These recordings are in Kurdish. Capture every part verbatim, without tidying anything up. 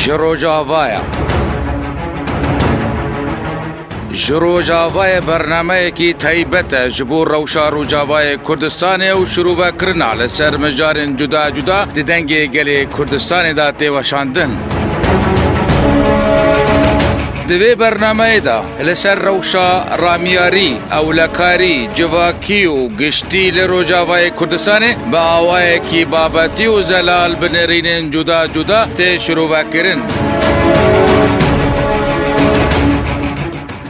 Ji Rojava ye. Ji Rojava ye bernameyekî taybet e ji bo rewşa Rojavayê Kurdistanê û şirûvekirina li ser mijarên cuda cuda di Dengê Gelê Kurdistanê de tê weşandin. Di vê bernameyê de li ser rewşa ramiyarî, ewlekarî, civakî û giştî li Rojavayê Kurdistanê bi awayekî babetî û zelal bi nerînên cuda cuda tê şirovekirin.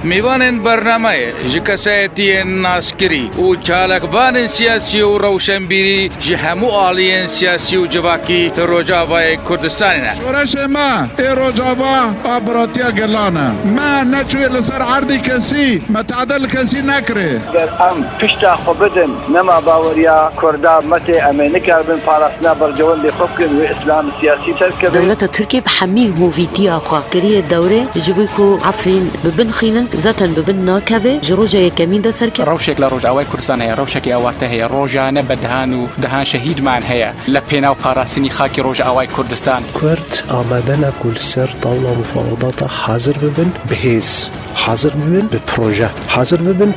Mêvanên bernameyê ji kesayetiyên naskirî û çalakvanên siyasî û rewşenbîrî ji hemû aliyên siyasî û civakî li Rojavayê Kurdistanê ne. Şoreşê me ê Rojava a biratiya gelan e. Me neçûye li ser erdê kesî, me tehdê li kesî nekirê. Ger em pişta xwe bidin, nema baweriya Kurda me tê, em ê nikaribin parastina berjewendê xwe bikin, wê îslam siyasî serkeve. Dewleta Tirkiyê bi hemî hovîtiya xwe kiriye dewrê ji bo ku Efrîn bi bin xînin, zaten bi bin nakeve, ji roja yekemîn de serkeve. Rewşek li Rojavayê Kurdistan heye, rewşekê awarte heye, rojane bi dehan û dehan şehîdman heye li pênav parastinî xakê Rojavayê Kurdistan. Kurd amade ne ku li ser tawla mufawedata hazir bibin, bi hêz hazir bibin, bi proje hazir bibin.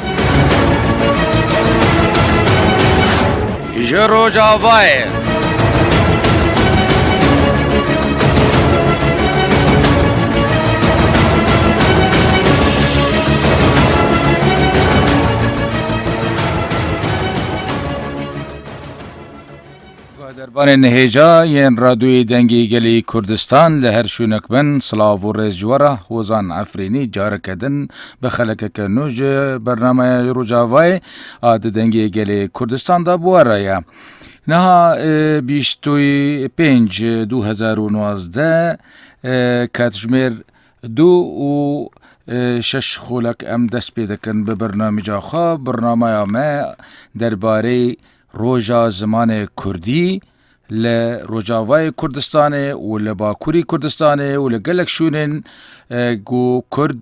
Ji Rojavayê. Guhdarvanên hêja yên Radyoyê Dengê Gelê Kurdistan li her şûnek bin, silav û rêz ji we re. Hozan Efrînî careke din bi xelekeke nû ji bernameya Rojavayê a di Dengê Gelê Kurdistan de bi we re ye. Niha, e, bîst û pênc du hezar û nozdeh, e, katjimêr du û, e, şeş xulek em dest pê dikin bi bernamîca xwe. Bernameya me derbarê Roja Zimanê Kurdî li Rojavayê Kurdistanê û li Bakurî Kurdistanê û li gelek şûnên, e, ku Kurd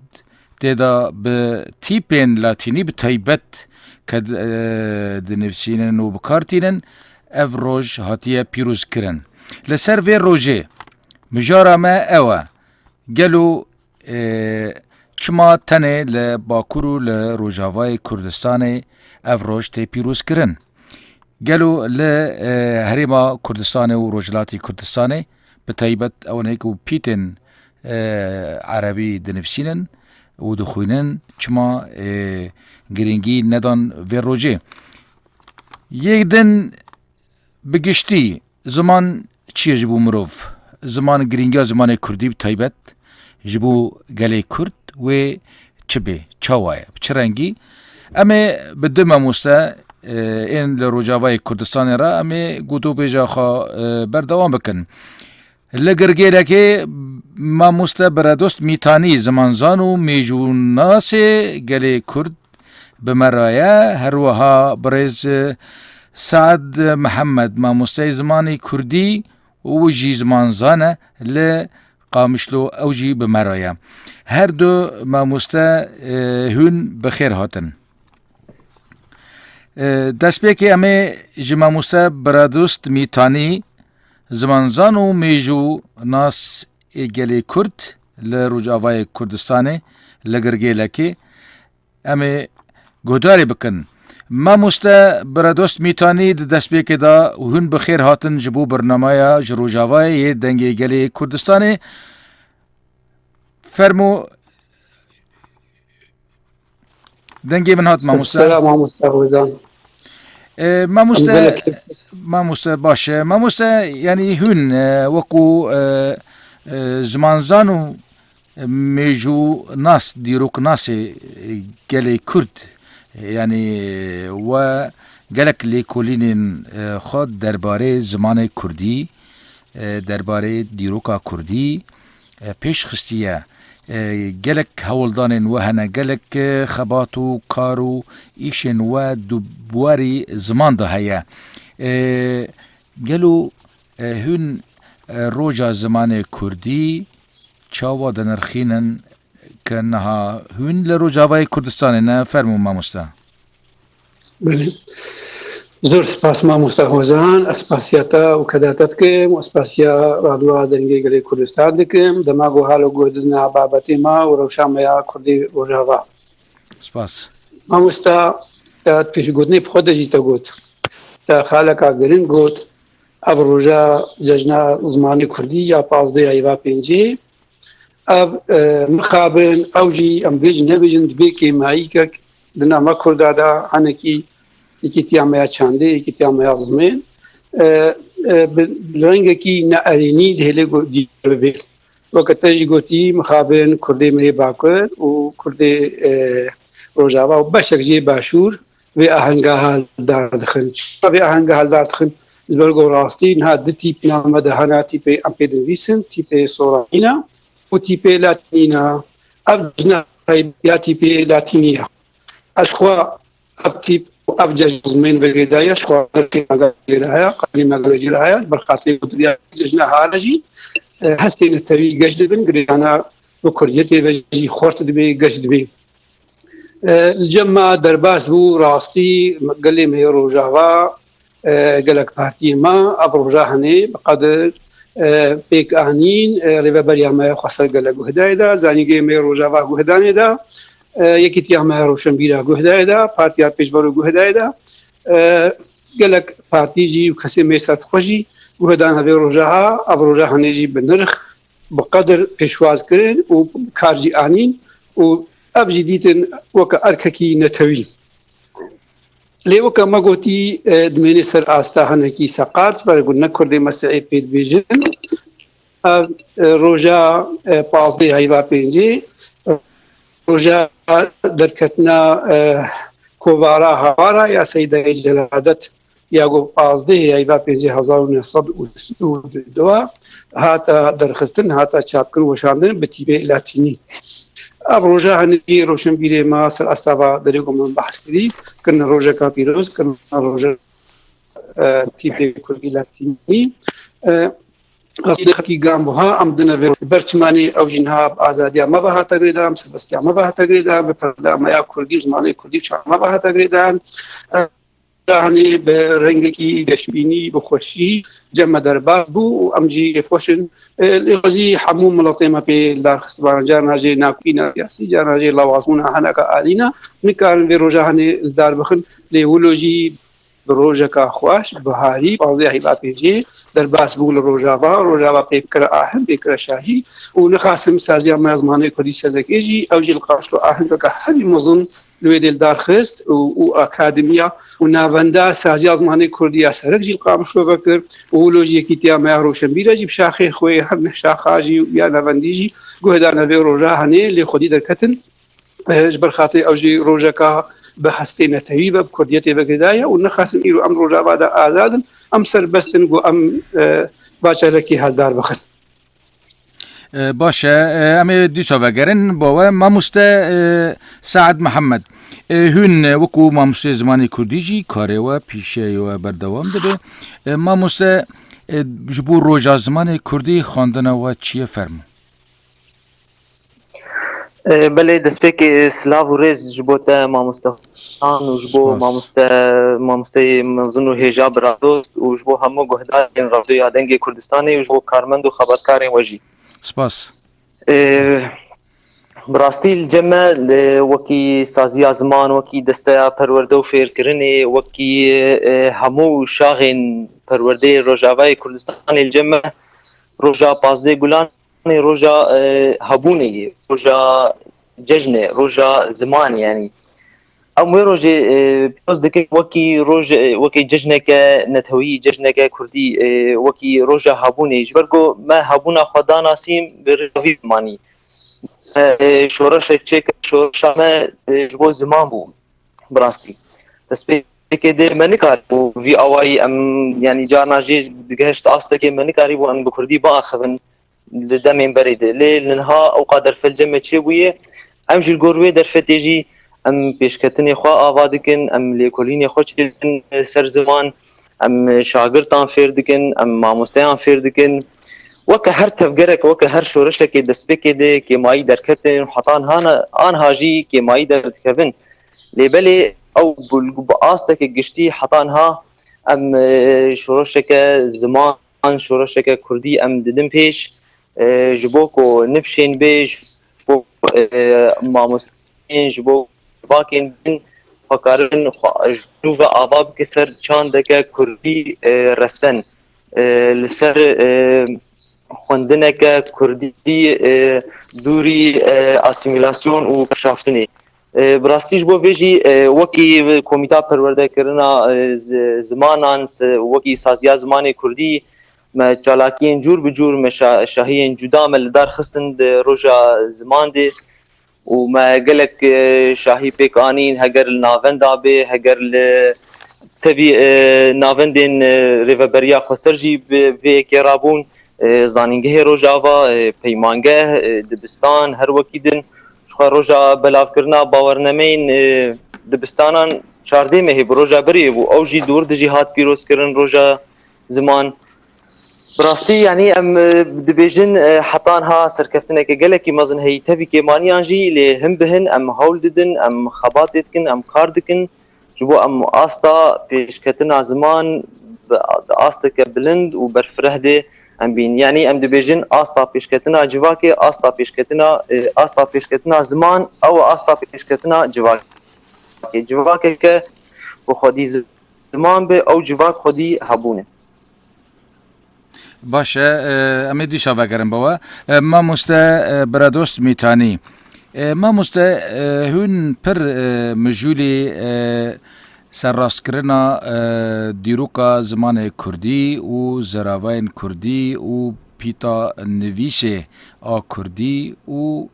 tê de bi tîpên latînî bi taybet ke, e, dinivîsînin û bi kar tînin, ev roj hatiye pîrozkirin. Li ser vê rojê mijara me ew e, gelo, e, çima tenê li Bakur û li Rojavayê Kurdistanê ev roj tê pîrozkirin? Gelo li, e, Herêma Kurdistanê û Rojhilatê Kurdistanê bi taybet ewanê ku pîtên, e, erebî dinivîsînin û dixwînin, çima, e, girîngî nedan vê rojê? Yek din bi giştî ziman çi ye ji bo mirov? Ziman, girîngiya zimanê kurdî bi taybet ji bo gelê kurd wê çi bê, çawa ye, bi çi rengî? Em ê bi du mamoste, e, ên li Rojavayê Kurdistanê re em ê gotûbêja xwe, e, berdewam bikin. Li Girgêlekê mamoste Biredost Mîtanî, zimanzan û mêjûnasê gelê kurd, bi me re ye. Her wiha birêz Saad Mihemed, mamosteyê zimanê kurdî û jî zimanzan e, li Qamişlo, ew jî bi me re ye. Her du mamoste, e, hûn bi xêr hatin. E, destpêkê em ê ji mamoste Biradost Mîtanî, zimanzan û mêjûnas ê gelê kurd li Rojavayê Kurdistanê, li Girgêlekê, em ê guhdarê bikin. Mamoste Biradost Mîtanî, di destpêkê de hûn bi xêr hatin ji bo bernameya Ji Rojavayê yê Dengê Gelê Kurdistanê. Fermo, dengê min hat, mamoste. Selam, mamoste Hocam. E, mamoste, Em gelek mamoste, baş e. Mamoste, yanî hûn, e, wekû, e, e, zimanzan û mêjûnas, dîroknasê, e, gelê kurd, e, yanî we gelek lêkolînên, e, xwe derbarê zimanê kurdî, e, derbarê dîroka kurdî, e, pêş xistiye. E, gelek hewldanên we hene, gelek, e, xebat û kar û îşên we di warî ziman de heye. E, gelo, e, hûn, e, roja zimanê kurdî çawa dinirxînin ke niha hûn li Rojavayê Kurdistanê ne? Fermû, mamoste. Belê. Zor spas mamosta Hozan, ez spasiya te û keda te dikim û spasiya Radyoya Dengê Gelê Kurdistan dikim. Dema ku halo guhdina babetê me û rewşa me ya Kurdê Rojava. Spas. Mamosta, te pêşgotinê bi xwe de jî te got. Te xaleka giring got. Ev roja cejna zimanê Kurdî ya pazdeh ya heyva pêncê. Ev, e, mixabin, ew jî em bêjin nebêjin, dibê kêmayîkek di nav me Kurda de, hinekî yekîtiya me ya çandê, yekîtiya me ya zimên, e, e, bi rengekî neerênî dihêlê got, diyar bibe. Weke te jî gotî, mixabin Kurdê me yê Bakur û Kurdê, e, Rojava û beşek jî yê Başûr vê ahenga haldar dixin. Çima vê ahenga haldar dixin? Ji ber ku rastî niha du tîp nava me de hene, tîpê em pê dinivîsin, tîpê soranî ne û tîpê latînî ne. Ev cejna ya tîpê latînî ye. Ez xwe ev tîp û ev cejn zimên vegêdaye, ji xwe derkê me vegêdaye, qadrê me vegêdaye, berxatê ku diya cejna hale jî, e, hestê netewî geş dibin, girêdana bi kurdiyetê ve jî xurt dibe, geş dibe. E, li cem me derbas bû, rastî gelê me yê Rojava, e, gelek partiyê me, ev roja henê bi qedir, e, pêk anîn, e, rêveberiya me xweser gelek guhdayê de, zanîngehê me yê Rojava guhdanê de, e, yekîtiya me ya Roşenbîra guhdayê de, Partiya Pêşberû guhdayê de, e, gelek partî jî û kesê me yê serxwe jî guhdan ev ê roja ha, ev roja henê jî bi nirx, bi qedir pêşwaz kirin û bi kar jî anîn û ev jî dîtin weke erkekî netewî. Lê weke me gotî, e, dimênê ser asta hinekî seqat, ji ber ku ne Kurdê me sihê pê dibêjin. Ev, e, roja, e, pazdeh heyva pêncê, roja derketina, e, kovara hawara ya Seydayê Celadet ya ku pazdehê heyva pêncê hezar û neh sed û sî û du hate derxistin, hate çapkirin, weşandin bi tîpê latînî. Ev roja hinî roşenbîrê me ser astava derê ku min behs kirî, kirine rojeka pîroz, kirine roja, e, tîpê kurdî latînî. E, rastî de xelkî gam buha, em dine vê ber çimanê ew jî niha bi azadiya me ve hate girêdan, bi serbestiya me ve hate girêdan, bi perda me ya kurdî, zimanê kurdî û çawa me ve hate girêdan. E, Hanê bi rengekî geşbînî, bi xweşî cem me derbas bû û em jî xweş in. E, lê xwezî hemû miletê me pê li dar xistibana, carna jê nakokîna siyasî, carna jê lawazbûna hineka alîna, nikarin vê roja hanê li dar bixin. Lê wilo jî bi rojeka xweş, biharî, pazdeh heyva pêncê derbas bû li Rojava. Rojava pê bikire ahin, pê bikire şahî û nixasim saziya me ya zimanê kurdî sezekê jî, ew jî li Qamişlo ahengeke herî mezin li wê dê li dar xist û, û akademiya û navenda saziya zimanê kurdî ya serek jî li Qamişlo vekir û wilo jî yekîtiya me ya roşenbîra jî bi şaxê xwe, her neh şaxa jî ya navendî jî guh dane vê roja hanê, lê xwedî derketin, e, ji ber xatirê ew jî rojeka bi hestê netewî ve, bi kurdiyetê ve girêdaye û nexasim îro em Rojava de azad in, em serbest in ku em, e, va çalakî heldar bixin. E, baş e, e, em ê dîsa vegerin bo we. Mamoste, e, Saad Mihemed, e, hûn, e, wekû mamosteyê zimanê kurdî jî karê we, pîşeyê we berdewam dibe. E, mamoste, e, ji bo roja zimanê kurdî xwendina we çi ye, fermo? E, belê, destpêkê silav û rêz ji bo te, mamoste Hozan, û ji bo Spas. mamoste, mamosteyê mezin û hêja biradost û ji bo hemû guhdarên Radyoya Dengê Kurdistanê û ji bo karmend û xebatkarên we jî. Spas. E, bi rastî li cem me, li, wekî saziya ziman, wekî desteya perwerde û fêrkirinê, wekî, e, hemû şaxên perwerdeyê Rojavayê Kurdistanê li cem me, roja pazdeh Gulan, roja, e, hebûnê ye, roja cejn e, roja zimanê, yanî. Em wê rojê, e, pîroz dikin wekî roj, e, wekî cejneke netewî, cejneke kurdî, e, wekî roja hebûnê. Ji ber ku me hebûna xwe danasîn bi rêya vî zimanî. E, şoreşek çêkir, şoreşa me, e, ji bo ziman bû, bi rastî. Destpêkê dê me nikaribû vî awayî em, yanî carna jê digihişt astekê me nikarîbû em bi kurdî biaxivin. Di demên berê de. Lê li niha ew qas derfet li cem me çêbûye. Em jî li gor wê derfetê jî em pêşketinê xwe ava dikin, em lêkolînê xwe çêdikin ser ziman, em şagirtan fêr dikin, em mamosteyan fêr dikin. Weke her tevgerek, weke her şoreşekê destpêkê de kêmayî derketin, heta niha, aniha jî kêmayî derdikevin. Lê belê ew bi, bi asteke giştî heta niha em e, şoreşeke ziman, şoreşeke kurdî em didin pêş, e, ji bo ku nifşên bê, ji bo e, mamosteyên, ji bo civakên din xwe karin xwe ji nû ve ava bike ser çandeke kurdî e, resen, e, li ser e, xwendineke kurdî e, dûrî e, asîmîlasyon û kişaftinê. E, bi rastî ji bo vê jî e, wekî Komîta Perwerdekirina e, zi- zimanan, se- wekî Saziya Zimanê Kurdî, me çalakiyên cûr bi cûr, me şa- şahiyên cuda me li dar xistin di roja ziman de û me gelek e, şahî pêk anîn, heger li navenda bê, heger li tevî e, navendên e, Rêveberiya Xweser jî bi vê yekê rabûn. E, zanîngehê Rojava, e, peymangeh, e, dibistan, her wekî din. Jixwe roja belavkirina bawernameyên e, dibistanan çardeh mehê bû, roja berê bû. Ew jî di wir de jî hat pîrozkirin, roja ziman. Bi rastî, yanî em e, dibêjin e, heta niha serkeftineke gelekî mezin heyî, tevî kêmaniyan jî, lê hin bi hin em hewl didin, em xebatê dikin, em kar dikin. Ji bo em asta pêşketina ziman bi asteke bilind û berfireh de em bîn. Yanî em dibêjin asta pêşketina civakê, asta pêşketina, e, asta pêşketina ziman, ew e asta pêşketina civakê. Civakeke bi xwedî ziman be, ew civak xwedî hebûn e. Baş e, e, em ê dîsa vegerin be we. E, mamoste e, Biradost Mîtanî. E, mamoste, e, hûn pir e, mijûlî e, serrastkirina e, dîroka zimanê kurdî û zeravayên kurdî û pîta nivîsê a kurdî û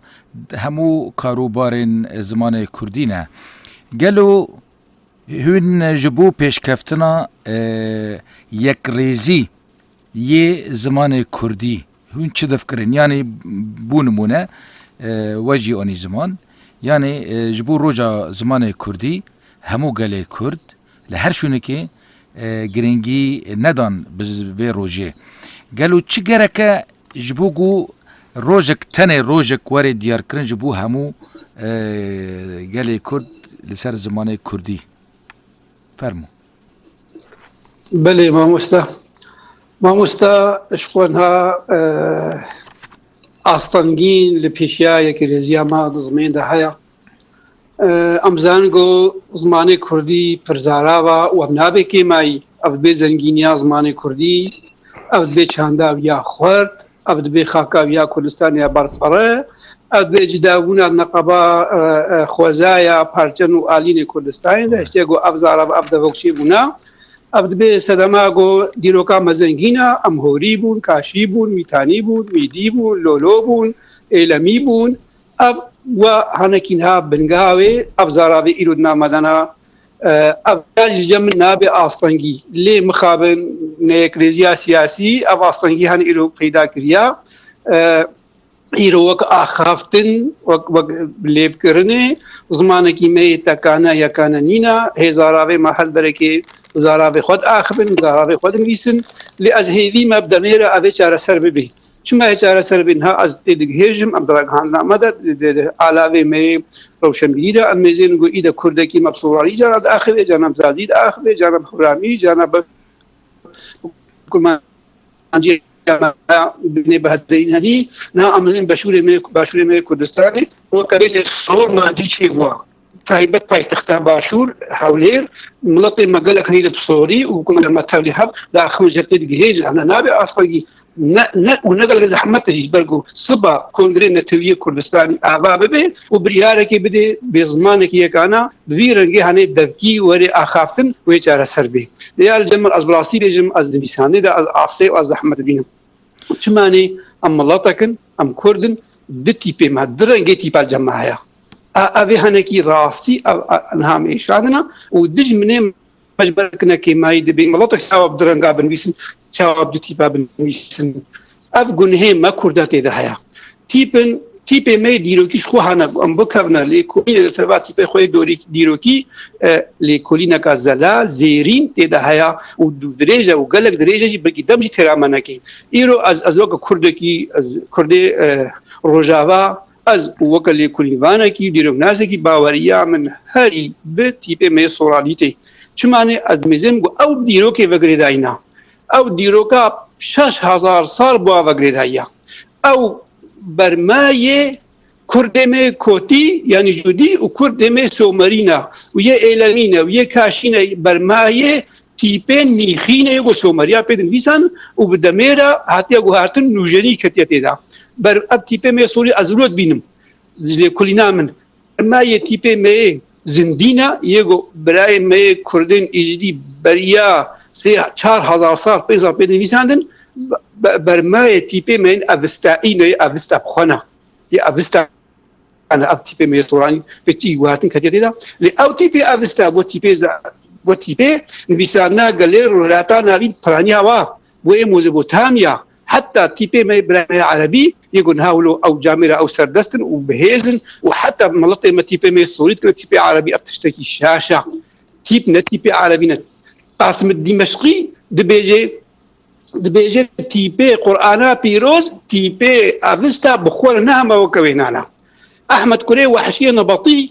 hemû karûbarên zimanê kurdî ne. Gelo hûn ji bo pêşkeftina e, yekrêzî yê zimanê kurdî hûn çi difkirin? Yanî, bo nimûne, e, we jî anî ziman, yanî e, ji bo roja zimanê kurdî hemû gelê kurd li her şûnekê e, girîngî nedan bi vê rojê. Gelo çi gereke ji bo ku rojek, tenê rojek were diyarkirin ji bo hemû e, gelê kurd li ser zimanê kurdî? Fermo. Belê mamosta. Mamosta, ji xwe niha e, astengîn li pêşiya yekrêziya me di zimên de heye. E, em zanin ku zimanê kurdî pir zarav e û ev nabe kêmayî. Ev dibe zengîniya zimanê kurdî, ev dibe çanda wî ya xurt, ev dibe xaka wî ya Kurdistanê ya berfireh, ev dibe cudabûna neqeba e, e, xwezaya parçen û alînê Kurdistanê de, hiştê ku ev zarav, ev devok çêbûna, ev dibe sedema ku dîroka me zengîn e, em horî bûn, kaşî bûn, mîtanî bûn, mîdî bûn, lolo bûn, êlemî bûn. Ev we hanekî niha bingeha wê, ev zaravê îro di nav me de ne. E, ev ji cem min nabe astengî. Lê mixabin neyekrêziya siyasî ev astengî hene îro peyda kiriya. E, îro wek axaftin, wek, wek lêvkirinê, zimanekî me yê tekane yekane nîne. Hê zaravê me her derekê zaravê xwe diaxivin, zaravê xwe dinivîsin. Lê ez hêvî me bi demê re ev ê çareser bibe. Çima yê çareser bê? Niha ez tê digihêjim, em di ragihandina me de, di, di, di alavê me yê rewşenbîrî de, em mêzên ku îde kurdekî me bi soralî cana diaxive, cana bi zazî diaxive, cana bi hewramî, cana bi kurmancî, cana bi hederî nenî. Niha em ên beşûrê me, başûrê me yê Kurdistanê, weke bê lê sor mancî çêbûwa. Taybet paytexta Başûr, Hewlêr, miletê me gelek heyî li Pisorî û ku me tevlî hev diaxivin, ji tê digihêjin, hene nabe astengî. Ne, ne, û ne gelek zehmet e jî, ji ber ku siba Kongrê Netewî yê Kurdistanî ava bibe û biryarekê bide bê zimanekî yekana, bi vî rengê hene devkî were axaftin û yê çareser bê. Lê ya li cem min, ez bi rastî bêjim, ez di nivîsandinê de ez asê û ez zehmet dibînim. Çimanê em miletek in, em kurd in, du tîpê me, du rengê tîpa li cem me heye. A, ev ê henekî rastî, ev, a, niha em êşandina û dij min ê me ji ber kine kêmayî dibê. Miletek çawa bi du renga binivîsin, çawa bi du tîpa binivîsin. Ev gunehê me kurda tê de heye. Tîpin, tîpê me yê dîrokî ji xwe hene, em bikevine lêkolînê de serva tîpê xwe yê dorî-, dîrokî, e, lêkolîneka zelal, zêrîn tê de heye û dû dirêj e û gelek dirêj e jî, belkî dem jî têra me neke. Îro ez, ez weke kurdekî, ez kurdê, e, Rojava, ez weke lêkolînvanekî, dîroknasekî baweriya min herî bi tîpê me yê Soralî tê. Çima ne? Ez dibêjim ku ew dîrokê vegirêdayî ne. Ew dîroka şeş hezar sal bû vegirêdayiya. Ew bermayê Kurdê me Kotî, yanî Cûdî û Kurdê me Somerî ne û yê Êlemî ne û yê Kaşî ne, bermayê tîpên nîxîn e ku Someriya pê dinivîsan û bi demê re hatiye guhertin, nûjenî ketiye tê de. Ber ev tîpê me Sorî ez rû dibînim. Ji lêkolîna min. Bermayê tîpê me yê zindî ne, yê ku birayê me yê Kurdên Êzidî beriya sê çar hezar sal, pênc sal pê dinivîsandin, be-, be-, bermayê tîpê me yên Avestaî ne, yê Avesta bi xwe ne. Yê Avesta ne, ev tîpê me yê Soranî pê tî guhertin ketiye tê de. Lê ew tîpê Avesta, bo tîpê ze-, bo tîpê nivîsandina gelê rûhilata navîn piraniya wa, bo yê Mezopotamya, heta tîpê me, birayê me Erebî, yê ku niha wilo ew camêra ew serdest in û bi hêz in û heta miletê me tîpê me Sorî dikine tîpê Erebî, ev tiştekî şaş e. Tîp ne tîpê Erebî ne. Qasim Dimeşqî dibêje, dibêje tîpê Qur'ana pîroz, tîpê Avesta bi xwe re ne hema weke wênan e. Ehmed Kurê Wehşiyê Nebetî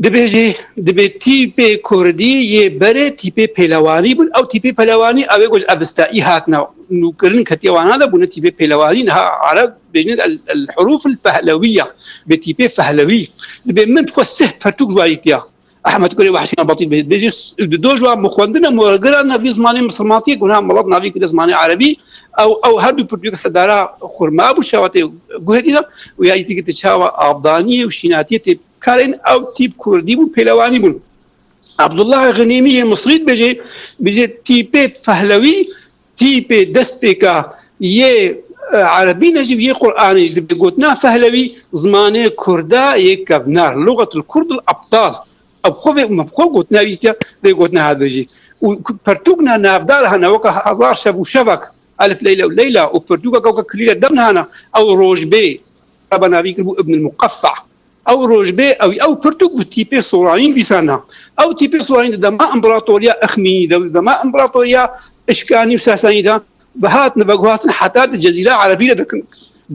dibêje, dibê tîpê Kurdî yê berê tîpê pêlewanî bûn. Ew tîpê pêlewanî, ew ê ku ji Avestaî hatine nûkirin, ketiye wana de, bûne tîpê pêlewanî. Niha Ereb bêjin el, el huruf el fehlewiya, bê tîpê fehlewî. Dibê min xwe sih pertûk ji wa yî tiya. Ehmed Kurê Wehşî Nebetî dibêje, s-, di do ji wa min xwendine, min wergirane vî zimanê misilmantiyê, ku niha milet navî kiriye zimanê Erebî. Ew, ew her du pirtûk sedara xurma bû, çawa tê guhê dî de, û ya yî dî ketiye çawa abdaniyê û şînatiyê tê. Karên ew tîp Kurdî bûn, pêlewanî bûn. Abdullah Xinêmî yê Misrî dibêje, dibêje tîpê fehlewî, tîpê destpêka yê, e, Erebî ne jî yê Qur'anê jî. Dibê gotina fehlewî zimanê Kurda yê kevnar, lugatul Kurdil abtal. Ew xwe vê, me xwe gotina wî ke vê gotina hat bêjî. Û ku-, pertûkna navdar hene, weke Hezar Şev û Şevek, Elif Leyla û Leyla, û pertûka weke Kilîle Demn hene, ew Rojbê, Ereba navî kiribû Ibn el-Muqeffa. Ew Rojbê, ew, ew pirtûk bi tîpê Soranî nivîsana. Ew tîpê Soranî di dema împaratoriya Exmînî de, di dema împaratoriya Işkanî û Sasanî de bi hatine veguhastin heta di Cezîra Erebî de dikin.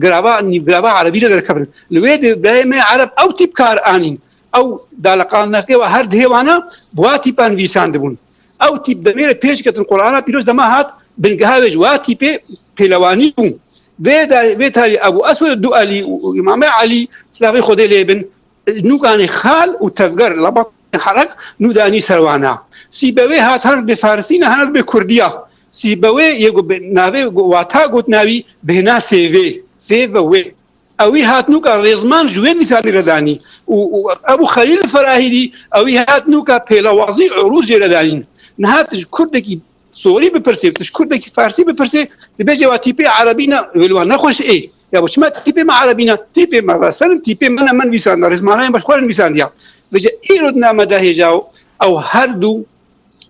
Girava, nîvgirava Erebî de derkevin. Li wê de birayê me Ereb ew tîp kar anîn. Ew daleqandineke wa her dihê wana bi wa tîpa nivîsandibûn. Ew tîp demê re pêş ketin Qur'ana pîroz dema hat, bingeha wê ji wa tîpê pêlewanî bû. Vê da-, vê tarî Ebû Eswed Duelî û, û Îmamê Elî, silavê Xwedê lê bin, nûkanê xal û tevger, labatê herek, nû danî ser wana. Sîbewê hat, hene bi farsî ne, hene bi kurdî ya. Sîbewê yê ku bi navê ku wata gotina wî bihêna sêvê, sêve wê. Ewî hat nûka rêzman ji wê nivîsandî re danî. Û, û Ebû Xelîl Ferahîdî, ewî hat nûka pêlawazî urûz jê re danîn. Niha tu ji kurdekî Sorî bipirsê, tu ji kurdekî Farsî bipirsê, dibêje wa tîpê Erebî ne, wê li wan nexweş ê. Ya bo çima tîpê me Erebî ne? Tîpê me resen in, tîpê me ne me nivîsandine, rêzmanayên me ji xwe re nivîsandiya. Vêce îro di nav me de hêja ew her du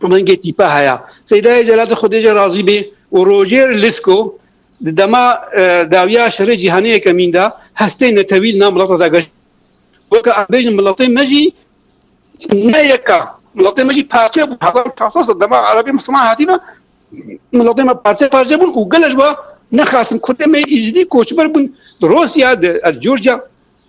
rengê tîpa heye. Seydayê Celat, Xwedê jê razî bê, û Roger Lisko di dema, e, dawiya şerê cîhanê yekemîn de hestê netewî li nav mileta de geş. Weke em bêjin, miletê me jî ne yek e. Miletê me jî parçe bû. Hezar û çar sed dema Erebê Misliman hatîne, miletê me parçe parçe bûn û gelek ji wa nexasim. Kurdê me Îzidî koçber bûn di Rosya, di, di Georgia.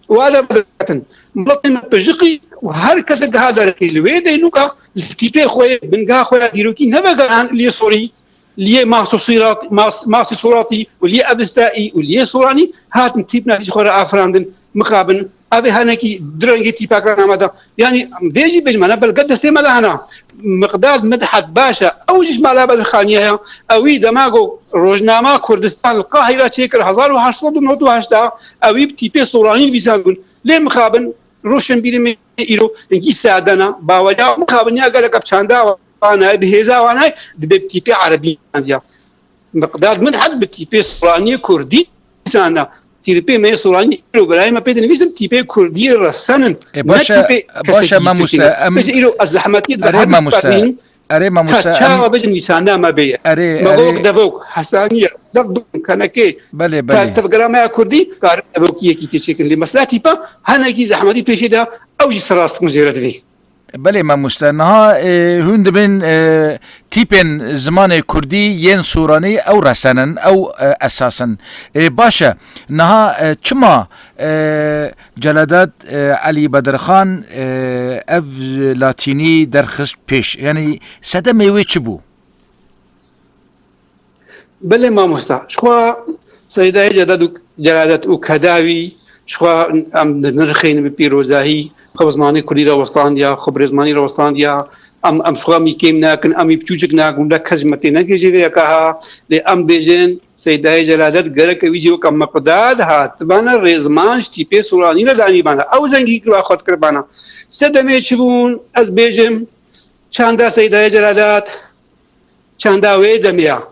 Û ada vedatin. Miletê me pijiqî û her kesek giha derkê. Li wê deynûka ji tîpê xwe yê, bingeha xwe ya dîrokî nevegehan liyê Sorî, liyê Mas û Sîrat, Mas, Masî Sûratî û liyê Avestaî û liyê Soranî hatin tîpna jî xwe re afirandin, mixabin. Ev ê henekî du rengê tîpakana me de. Yanî vê jî bêjim, hene belge destê me de hene. Miqdad Midhet baş e. Ew jî ji mala Bedirxaniyê heye. Ewî dema ku rojnama Kurdistan li Qahîra çêkir hezar û heşt sed û nod û heşt de, ewî bi tîpê Soranî nivîsandibûn. Lê mixabin, roşenbîrê me îro hingî sade ne. Baweriya mixabin ya gelek ev çanda wana ye, bi hêza wana ye, dibê bi tîpê Erebî nivîsandiya. Miqdad Midhet bi tîpê Soraniyê Kurdî nivîsana. Tîpê me yê Soranî îro birayê me pê dinivîsin, tîpê Kurdî resen in. E, ne baş e, tîpê baş e, kesekî mamoste, Tirkî ne. Em Bêje îro ez zehmetiyê erê, dibêjim, mamoste, erê, mamoste, ka çawa em bêjin nivîsanda me bê ye. Erê, me erê. Wek devok, Hesaniye, Zevdûn, Kenekê, belê, ka belê. Tevgera me ya Kurdî, karin devokiyekî tê çêkin. Lê mesela tîpa, henekî zehmetî pêşê de, ew jî serastin jê re divê. Belê mamoste, niha, e, hûn dibên, e, tîpên zimanê kurdî yên soranî ew resen in, ew, e, esas in. E, baş e, niha, e, çima, e, Celadet, e, Elî Bedirxan, e, ev latînî derxist pêş? Yanî sedemê wê çi bû? Belê mamosta, jixwe Seydayê Celadet û, Celadet û keda wî, jixwe em dinirxînin bi pîrozahî, xwe bi zimanê kurdî re westandiya, xwe bi rêzmanî re westandiya, em, em jixwe em î kêm nakin, em î piçûçik nakin, wila kes ji me tê nekê jê vê yeka ha, lê em bêjin Seydayê Celadet gereke wî jî weke Miqdad hatibana rêzman ji tîpê soranî re danîbana. Ew zengî kiriba xwe dikiribana. Sedemê çi bûn? Ez bêjim, çanda Seydayê Celadet, çanda wê demê ya.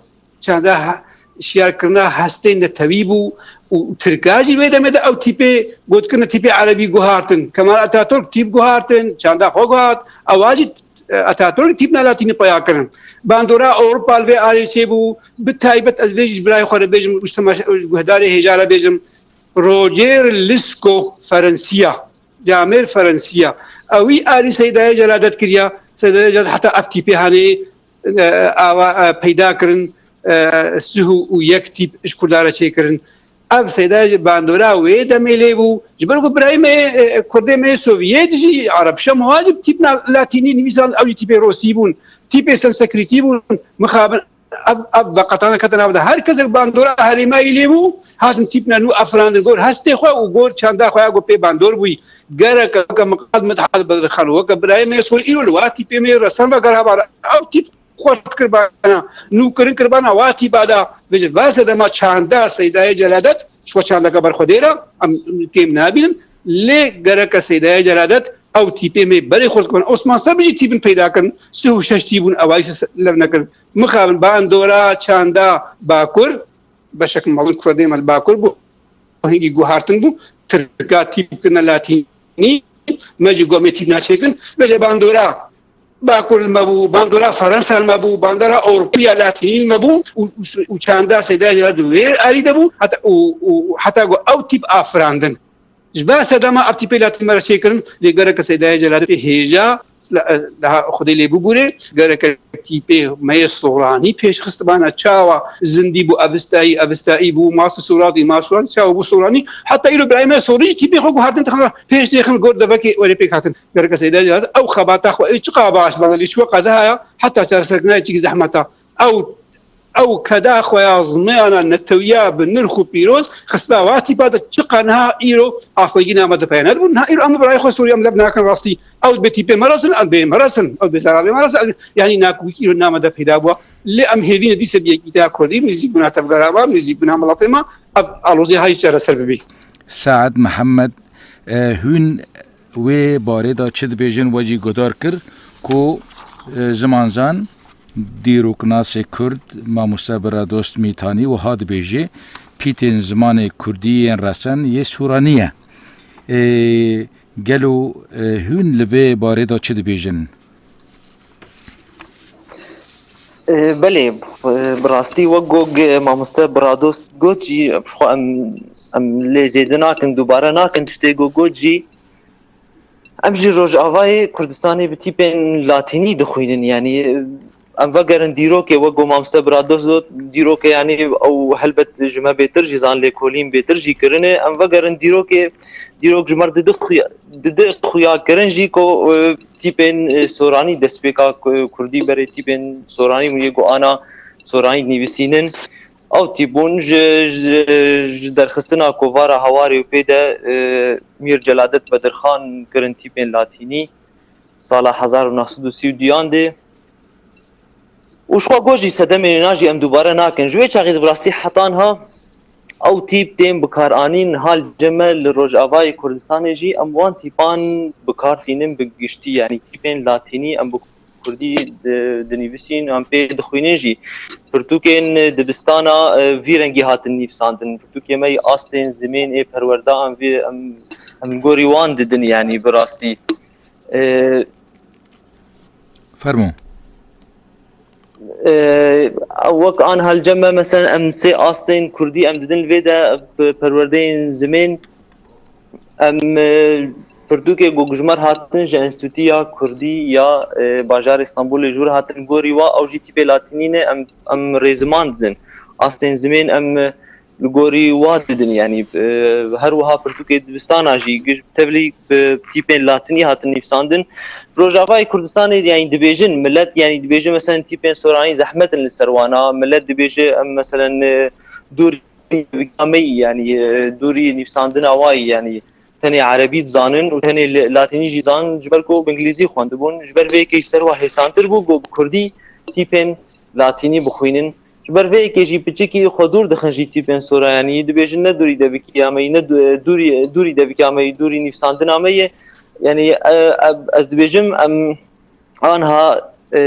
Çanda he-, şiyarkirina hestê netewî bû û Tirka jî wê demê de ew tîpê gotkirine tîpê erebî guhartin. Kemal Atatürk tîp guhartin, çanda xwe guhart. Ewa jî, e, Atatürk tîpna latînî peya kirin. Bandora Ewropa li vê alî çêbû. Bi taybet ez vê jî ji birayê xwe re bêjim û ji temaşe-, ji guhdarê hêja re bêjim. Roger Lisco Ferensiya, camêr Ferensiya. Ewî alî Seydayê Celadet kiriya. Seydayê Celadet heta ev tîpê hanê, e, ava, e, peyda kirin, e, sih û yek tîp ji Kurda re çêkirin. Ev Seydayê ji bandora wê demê lê bû. Ji ber ku birayê me, e, Kurdê me Sovyet jî Arab Şam wajib tîpna latînî nivîsan, ew jî tîpê Rosî bûn. Tîpê Sanskritî bûn. Mixabin ev, ev veqetane kete nav de. Her kesek bandora herêmayî lê bû, hatin tîpna nû efirandin. Gor hestê xwe û gor çanda xwe ya ku pê bandor bûyî. Gerek weke Miqdad Midhat Bedirxan, weke birayê me Sor îro li wa tîpê me resen ve gerha bana. Ew tîp xwe kiribana, nûkirin kiribana wa tîpa da. Vê ji va sedema çanda Seydayê Celadet, ji xwe çandeke ber xwe dêra, em kêm nabînin. Lê gereke Seydayê Celadet, ew tîpê me berê xwe dikiribana. Osman Sebri jî tîbin peyda kirin, sih û şeş tîbûn, ewa jî lev nekirin. Mixabin bandora çanda Bakur, beşek mezin Kurdê me li Bakur bû, hingî guhartin bû, Tirka tîp kirine latînî, me jî gomê tîp naçêkin, vê jê bandora Bakur li me bû, bandora Ferensa li me bû, bandora Ewropiya latînî li me bû û, û, û çanda Seydayê Celadet di wê alî de bû, heta, û, û, heta ku ew tîp afirandin. Ji ber sedema ev tîpê latîn me re çêkirin, lê gereke Seydayê Celadet hêja, la-, daha Xwedê lê bigûrê, gereke tîpê me yê soranî pêş xistibana, çawa zindî bû, evistayî, evistayî bû, masi soratî, masi soratî, çawa bû soranî, heta îro birayê me sorî jî tîpê xwe guhartin, dixin pêş dêxin gor devekê werê pêk hatin. Gereke Seydayê Celadet ew xebata xwe ê çiqa baş bana, lê çiwa qada haya, heta çareserkirina yê çikî zehmeta. Ew ew keda xwe ya zimêna netewiya bi nirx û pîroz xistna wa tîpa de, çiqa niha îro astengî name de peye nedibûn. Niha îro em bi birayê xwe Sûriye em lev nakin rastî. Ew dibê tîpê me resin, em bê me resin, ew dibê zarabê me resin. Ew, yanî nakokî îro name de peyda bû. Lê em hêvî ne dîse bi yekîtiya Kurdî, nêzîkbûna tevgera me, nêzîkbûna miletê me, ev alozê hay çareser bibî. Saet Mihemed, e, hûn wê barê de çi dibêjin, we jî guhdar kir ku, e, zimanzan, dîroknasê Kurd, mamoste Biradost Mîtanî wiha dibêje, pîtên zimanê Kurdî yên resen yê Sûranî ye. E, gelo, e, hûn li vê barê de çi dibêjin? E, belê, e, bi rastî wek ku, e, mamoste Biradost got jî, em, em lê zêde nakin, dubare nakin tiştê ku got jî, em jî Rojavayê Kurdistanê bi tîpên latînî dixwînin. Yanî, em vegerin dîrokê, wek ku mamoste Biradost got, dîrokê, yanî, ew helbet ji me bêtir jî zan, lêkolîn bêtir jî kirine. Em vegerin dîrokê, dîrok ji me re didi xuya-, didi xuyakirin jî ku, e, tîpên, e, soranî destpêka ku-, kurdî berê tîpên soranî û yê ku ana soranî nivîsînin. Ew tîp bûn ji, ji, ji derxistina kovara Hawarê û pê de, e, Mîr Celadet Bedirxan kirin tîpên latînî sala hezar û neh sed û sî û duyan de. Û ji xwe got jî sedemê wêna jî em dubare nakin. Ji wê çaxê de bi rastî hetan ha ew tîp tên bikaranîn, hal cem e li Rojavayê Kurdistanê jî em wan tîpan bi kar tînin bi giştî, yanî tîpên latînî em bi kurdî di-, dinivîsîn, em pê dixwînin jî. Pirtûkên dibistana, e, vî rengî hatin nivîsandin. Pirtûkê me yê astên zimên ê perwerda em vê, em, em gorî wan didin, yanî bi rastî. E, Fermo. E, wek an hal cem me, mesela em sê astên kurdî em didin vê de, bi perwerdeyên zimên, em, e, pirtûkê ku ji me re hatin ji Enstîtuya Kurdî ya, e, bajarê Stenbolê ji wir hatin gorî wa, ew jî tîpê latînî ne, em, em rêziman didin. Astên zimên em, e, li gorî wa didin, yanî, e, her wiha pirtûkê dibistana jî giş-, tevlî bi tîpên latînî hatin nivîsandin. Rojavayê Kurdistanê, yanî, dibêjin, milet, yanî, dibêje, meselen, tîpên soranî zehmet in li ser wana. Milet dibêje, em, meselen, e, dûrî devika me yî, yanî, e, dûrî nivîsandina wa yî, yanî, tenê erebî dizanin û tenê li-, latînî jî dizanin, ji ber ku bi îngilîzî xwendibûn. Ji ber vê yekê ji ser wa hêsantir bû ku bi kurdî tîpên latînî bixwînin. Ji ber vê yekê jî piçikî xwe dûr dixin jî tîpên soranî, dibêjin, ne dûrî devika me yî, ne dû-, dûrî, dûrî devika me yî, dûrî nivîsandina me ye. Yanî, e, e, ez dibêjim, em anha, e,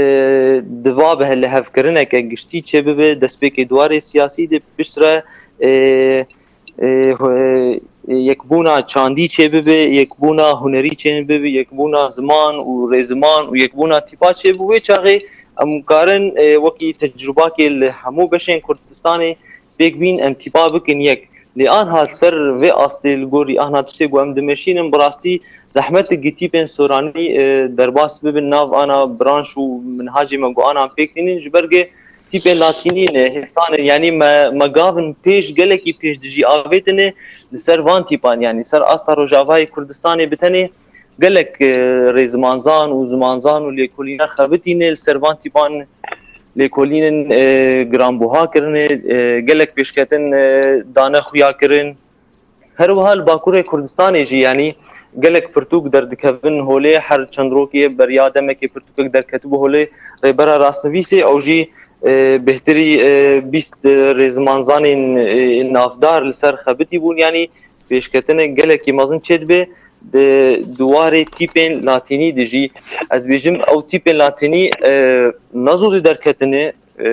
diva bi lihevkirineke giştî çêbibe, destpêkê di warê siyasî de, piştre, e, e, ho-, e, yekbûna çandî çêbibe, yekbûna hunerî çêbibe, yekbûna ziman û rêziman û yekbûna tîpa çêbibe. Wê çaxê em karin, e, wekî tecrubakê li hemû beşên Kurdistanê pêk bîn, em tîpa bikin yek. Lê anha li ser vê astê, li gorî anha tiştê ku em dimeşînin, bi rastî zehmet e ku tîpên soranî, e, derbas bibin nav ana branş û minhacê me ku ana em pêk tînin, ji ber ku tîpên latînî ne, hêsan in. Yanî me, me gavin pêş, gelekî pêş dijî avêtine li ser van tîpan, yanî ser asta Rojavayê Kurdistanê bi tenê gelek, e, rêzimanzan û zimanzan û lêkolîner xebitîne li ser van tîpan lêkolînin, e, giranbuha kirine, e, gelek pêşketin, e, dane xuya kirin. Her wiha li Bakurê Kurdistanê jî, yanî, gelek pirtûk derdikevin holê, her çend rokê beriya demekê pirtûkek derketibû holê, rêbera rastnivîsê, ew jî, e, bêhtirî, e, bîst rêzimanzanên, e, navdar li ser xebitî bûn, yanî, pêşketinek gelekî mezin çêdibe di, di warê tîpên latînî de jî. Ez bêjim, ew tîpên latînî, e, ne zû dî derketine, e,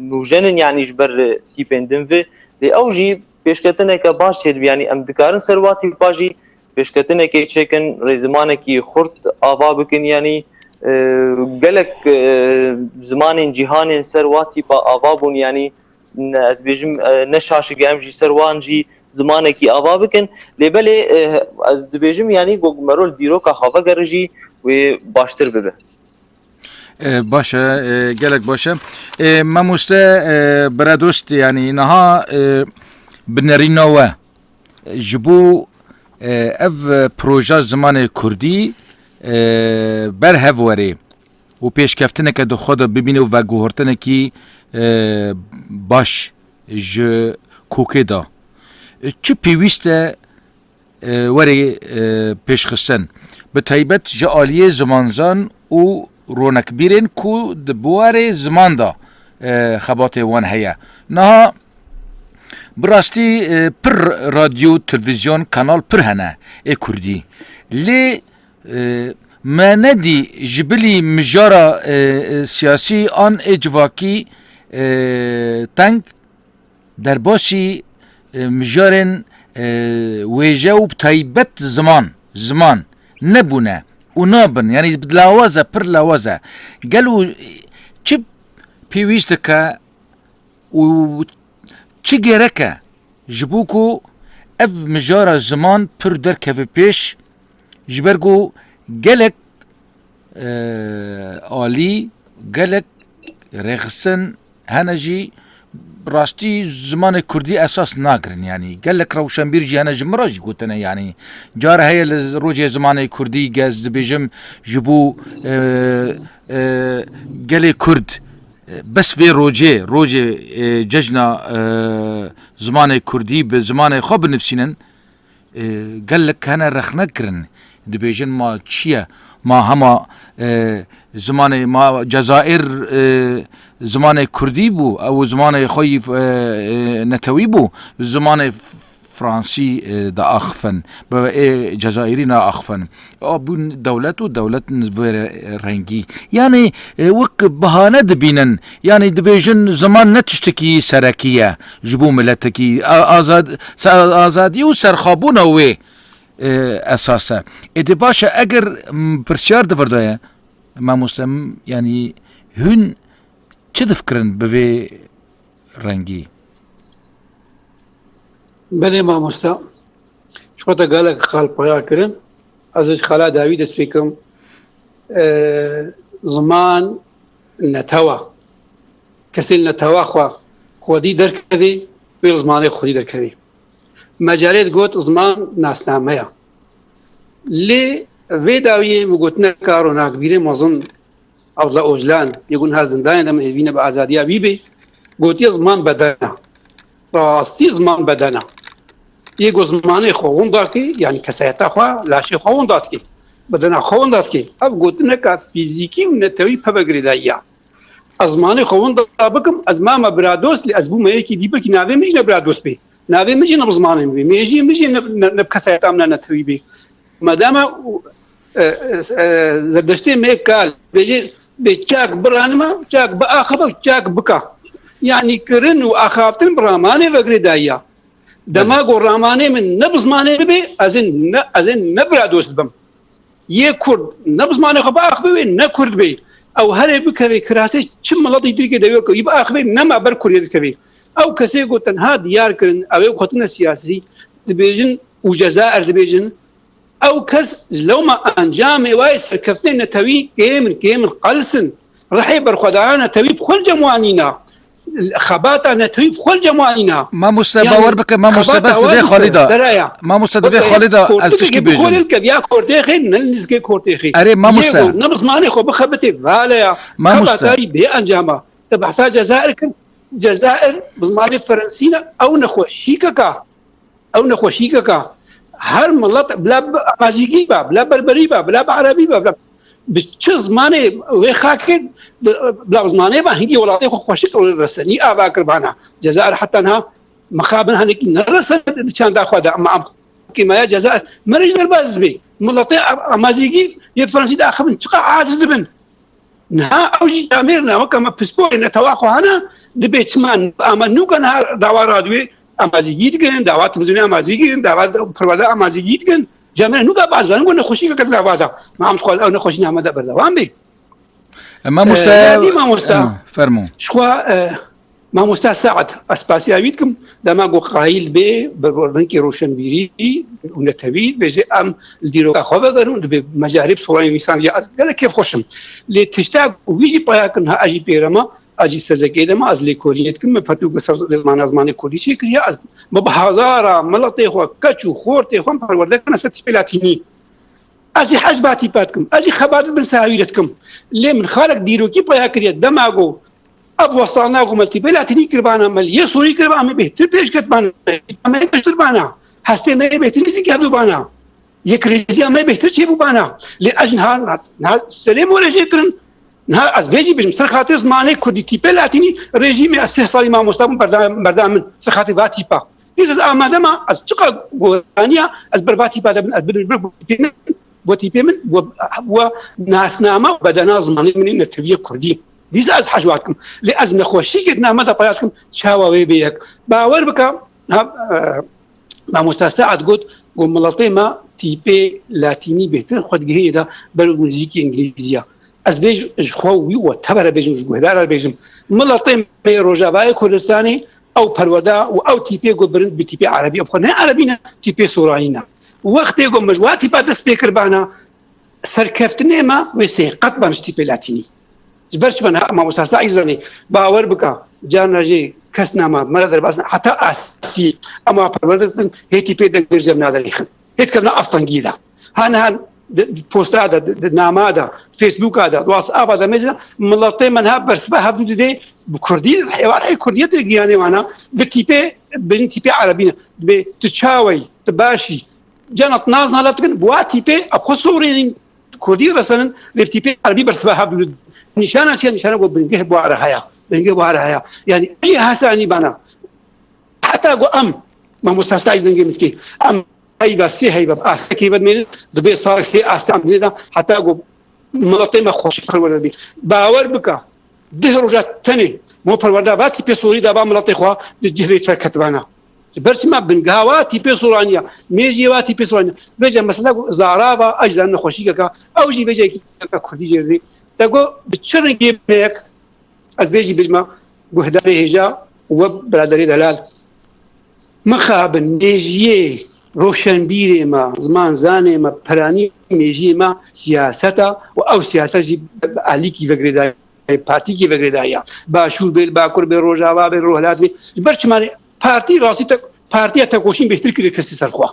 nûjen in, yanî ji ber tîpên din ve. Lê ew jî pêşketineke baş çêdibe, yanî em dikarin ser wa tîpa jî pêşketinekê çêkin, rêzimanekî xurt ava bikin, yanî, e, gelek, e, zimanên cîhanên ser wa tîpa ava bûn, yanî ne, ez dibêjim, e, ne şaş e, em jî ser wan jî zimanekî ava bikin. Lê belê, e, ez dibêjim, yanî ku mero li dîroka xwe vegere jî wê baştir bibe. E, baş e, e, gelek baş e. E, mamoste, e, Biradost, yanî niha, e, bi nerîna we, e, ji bo, e, ev, e, proja zimanê kurdî, e, ber hev were û pêşkeftineke di xwe de bibîne û veguhertinekî, e, baş ji kokê de. E, çi pêwîst e, e, were, e, pêşxistin? Bi taybet ji aliyê zimanzan û ronekbîrên ku di buwarê ziman de, e, xebatê wan heye. Niha bi rastî, e, pir radyo, televîzyon, kanal pir hene ê kurdî. Lê, e, me nedî ji bilî mijara, e, e, siyasî an ê civakî, e, teng derbasî, e, mijarên, e, wêje û bi taybet ziman, ziman nebûne û nabin. Yanî bi lawaz e, pir lawaz e. Gelo çi pêwîst dike û çi gerek e ji bo ku ev mijara ziman pir derkeve pêş, ji ber ku gelek, e, alî, gelek rêxistin hene jî rastî zimanê kurdî esas nagirin, yanî gelek rewşenbîr jî hene ji min re jî gotine, yanî cara heye li rojê zimanê kurdî, ez dibêjim, ji bo, e, e, gelê kurd, e, bes vê rojê, rojê, e, cejna, e, zimanê kurdî bi zimanê xwe binivîsînin, e, gelek hene rexne kirin. Dibêjin, ma çi ye? Ma hema, e, zimanê ma Cezayir, e, zimanê kurdî bû, ew zimanê xwe yî, e, e, netewî bû, zimanê f-, fransî, e, diaxifin, bi ê Cezayirî naaxifin. A bûn dewlet û dewlet bi vê rengî. Yanî, e, wek bahane dibînin. Yanî dibêjin ziman ne tiştekî serekî ye ji bo miletekî. A-, azad-, se-, azadî û serxwebûna wê, e, esas e. Êdî baş e, eger, m, pirsyar di vir de ye, mamoste, m, yanî hûn çi difikirin bi vê rengî? Belê mamoste. Ji xwe te gelek xal peya kirin. Ez ê ji xala dawî dest pê kim. E, ziman netewa. Kesê li netewa xwe xwedî derkevê, wê li zimanê xwedî derkevê. Mecarê digot ziman nasname ya. Lê vê dawiyê min gotineka ronakbîrê mezin Abdullah Ocalan, yê ku niha zindanê de, em hêvî ne bi azadiya wî bê, gotiye ziman bedena. Rastî ziman bedena. Yê ku zimanê xwe winda dike, yanî kesayeta xwe, laşê xwe winda dike. Bedena xwe winda dike. Ev gotineka fîzîkî û netewî peve girêdayî ya. Ez zimanê xwe winda bikim, ez mame biradost, lê ez bûme yekî dî, belkî navê min jî ne biradost bê. Navê min jî ne bi zimanê min bê. Mêjiyê min jî ne, ne, ne bi kesayeta min, ne netewî bê. Madama, e, e, e, Zerdeştê me kal, bêjê, bê çak biranima, çak biaxibe, çak bika. Yanî kirin û axaftin bi ramanê ve girêdayî ya. Dema ku ramanê min ne bi zimanê min bê, ez ê ne, ez ê ne bira dost bim. Yê Kurd ne bi zimanê xwe biaxibe, wê ne Kurd bê. Ew herê bikeve kirasê çi miletî tirkê de wê ku wî biaxibe, nema ber Kurdiyê dikeve. Ew kesê ku tenha diyar kirin, ew ê xwe tine siyasî dibêjin û Cezair dibêjin, ew kes ji lewma encamê wayê serkeftinê netewî kêm in, kêm in, qels in. Rihê berxwedana netewî bi xwe li cem wan nîna. Xebata netewî bi xwe li cem wan nîna. Mamoste, yanî, bawer bike, mamoste, xebata bes wan divê dîsa Xalîda. Seraya. Mamoste, divê Xalîda, ez tişkî bêjim. Kortêxê bi xwe li keviya kortêxê, ne li nizgê kortêxê. Erê, mamoste. Yê ku ne bi zimanê xwe bixebitê, vale ya. Mamoste. Xebata wî bê encama. Te behsa Cezair kir. Cezair bi zimanê Ferensî ne, ew nexweşîkeka. Ew nexweşîkeka her milet bila bi amazîgî be, bila berberî be, bila bi erebî be, bila bi çi zimanê wê xakê, bi, bila bi zimanê be hingî welatê xwe xweşik û resenî ava kir bana. Cezair heta niha mixabin henekî neresen di çanda xwe de, ama em kêmaya Cezair. Merê ji derbas bê. Miletê amazîgî yê Fransî diaxivin, çiqa aciz dibin. Niha ew jî camêr ne, weke me pisporê netewa xwe hene, dibê çima ama nûka niha dawa radyoyê amazîgî dikin, dawa televîzyonê amazîgî dikin, dawa perwerde amazîgî dikin. Camêr nûka bazarin ku nexweşî ke dava da. Me em dixwazin ew nexweşî niha me de berdewam bê. E, mamoste, e, yanî mamosta, e, fermo. Ji xwe, e, Mamosta Saad, ez spasiya wî dikim, dema ku qayîl bê, berwerdinekî roşenbîrî û netewî, bêje em li dîroka xwe vegerin û dibê mecarê bi soranî însan ya ez gelek kêfxweş im. Lê tişta ku wî jî peya kirin, ha ez jî pêre me, ez jî sezekê de me, ez lêkolînê dikim, min pirtûk li ser ziman, zimanê kurdî çêkiriye, ez, me bi hezara miletê xwe, keç û xortê xwe perwerde kirine ser tîpê latînî. Ez jî hej ba tîpa dikim. Ez jî xebat bin sawî re dikim. Lê min xalek dîrokî peya kiriye. Dema ku ev westana ku me tîpê latînî kiribana, me li yê sorî kiribana, me bêhtir pêş ketibana, me yê pêştir bana. Hestê me yê bêhtir nîzîkî hevdû bana. Yekirêziya me bêhtir çêbû bana. Lê ez niha, niha serê morê jê kirin. Niha ez vê jî bêjim, ser xatir zimanê kurdî tîpê latînî rejîmê ez sih salî mamosta bûm berda, berda min. Ser xatir va tîpa. Dîs ez amade me, ez çiqa goraniya, ez ber va tîpa de bin, ez bidim, bir bo tîpê min, bo tîpê min, bo, bo nasname û bedena zimanê min ê netewiyê kurdî. Dîs ez hejwa dikim. Lê ez nexweşîkê di nav me de peya dikim, çawa wê bê yek. Bawer bike, ha, e, mamosta Saad got, got, miletê me tîpê latînî bêhtir xwe digihîne de ber û nizîkî îngilîzî ya. Ez bêj, ji xwe û wî û tevere bêjim, ji guhdara bêjim. Miletê me yê Rojavayê Kurdistanê ew perwerde û ew tîpê ku birin bi tîpê erebî, ew xwe ne erebî ne, tîpê soranî ne. Wextê ku me ji wa tîpa dest pê kiribana, serkeftinê me wê sêqet ban ji tîpê latînî. Ji ber çi me niha mamosta Saîd zanî, bawer bike, carna jê kes nama, me re derbas ne, heta asî, em a perwerde dikin, hê tîpê dengir cem naderêxin. Hê dikevne astengiyê de. Ha niha di, di posta de, di, di nama de, Facebooka de, di WhatsAppa de, mesela miletê me niha bersiva hevdû didê bi kurdî, hêwarê kurdiyê tê giyanê wana, bi tîpê, bêjin tîpê erebî ne. Dibê tu çawey, tu başî, cana tu nazna laf dikin, bi wa tîpê, ev xwe sorînin, kurdî resenin, lê bi tîpê erebî bersiva hevdû didê. Nîşana çi ye? Nîşana ku bingeh bi wa re heye. Bingeh bi wa re heye. Yanî, jî hesanî bana. Heta ku em, mamosta Saîd dengê min dikê, em heyva, sê heyva, bi astekê vedimênin, dibê salek sê astek em dinê de, heta ku miletê me xweşik perwerde bî. Bawer bike, deh roja tenê, mo perwerda va tîpê sorî da va miletê xwe di cih vê çerketibana. Ji ber çima bingeha wa tîpê soraniya, mêjiyê wa tîpê soraniya. Vêce mesela ku zarava, ez jî zanî nexweşîkeka, ew jî vêce yekî kurdî jê didê. Te got, bi çi rengê me yek, Ez vê jî bêjime guhdarê hêja û we biraderê delal. Mixabin mêjiyê Roşenbîrê me, zimanzanê me, piranî mêjiyê me siyaseta û ew siyaset jî bi alîkî ve girêdayî, partîkî ve girêdayî ya. Başûr bê, li Bakur bê, Rojava bê, Rojhilat bê. Ji ber çima ne? Partî rastî te, partiya tekoşîn bêhtir kiriye kesî ser xwe.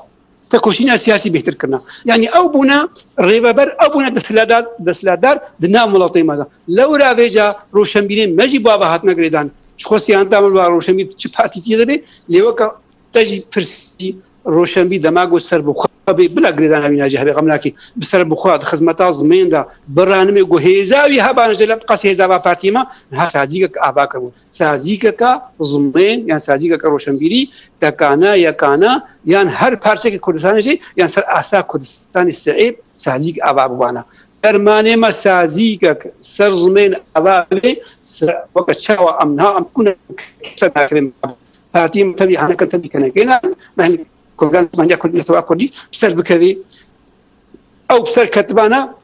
Tekoşîna siyasî bêhtir kirina. Yanî ew bûne rêveber, ew bûne desthilatdar, desthilatdar di nav welatê me de. Lewra vêca roşenbîrên me jî bi ava hatine girêdan. Ji xwe siyaseta me bi roşenbîr çi partîkî de be, lê weke te jî pirsî roşenbîr dema ku serbixwe bê, bila girêdana wî nace hebe, xem nakî, bi serbixwe, di xizmeta zimên de, bi ranimê ku hêza wî hebane ji lem qas hêza va partiyê me, niha sazîkek ava kiribû. Sazîkeke zimên, yan sazîkeke roşenbîrî, tekana, yekana, yan her parçekê Kurdistanê jî, yan ser asta Kurdistanê siêb, sazîk ava bibana. Dermanê me sazîkek ser zimên ava bê, ser, weke çawa em niha em kuna ser nakirin. Partiyê me tevî haneke tevî kenekê ne, me hin Kurdan, manya Kurd, netewa Kurdî ser bikevî. Ew bi ser ketibana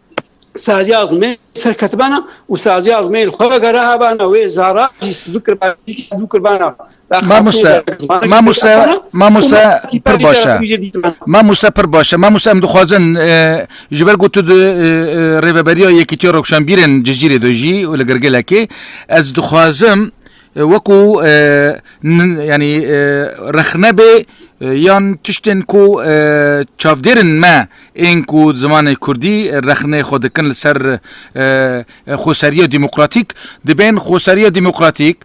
saziya zimê, ser ketibana û saziya zimê li xwe vegere hebana wê zara jî sivik kirbana, dû kirbana. Mamoste, mamoste, mamoste pir baş e. Mamoste pir baş e. Mamoste em dixwazin, e, ji ber ku tu di, e, e, rêveberiya Yekîtiya Rewşenbîrên Cizîrê de jî û li Girgilekê, ez dixwazim, e, wekû, e, n-, yanî, e, rexne bê, e, yan tiştên ku, e, çavdêrên me ên ku zimanê kurdî rexnê xwe dikin li ser, e, e, xweseriya demokratîk, dibên xweseriya demokratîk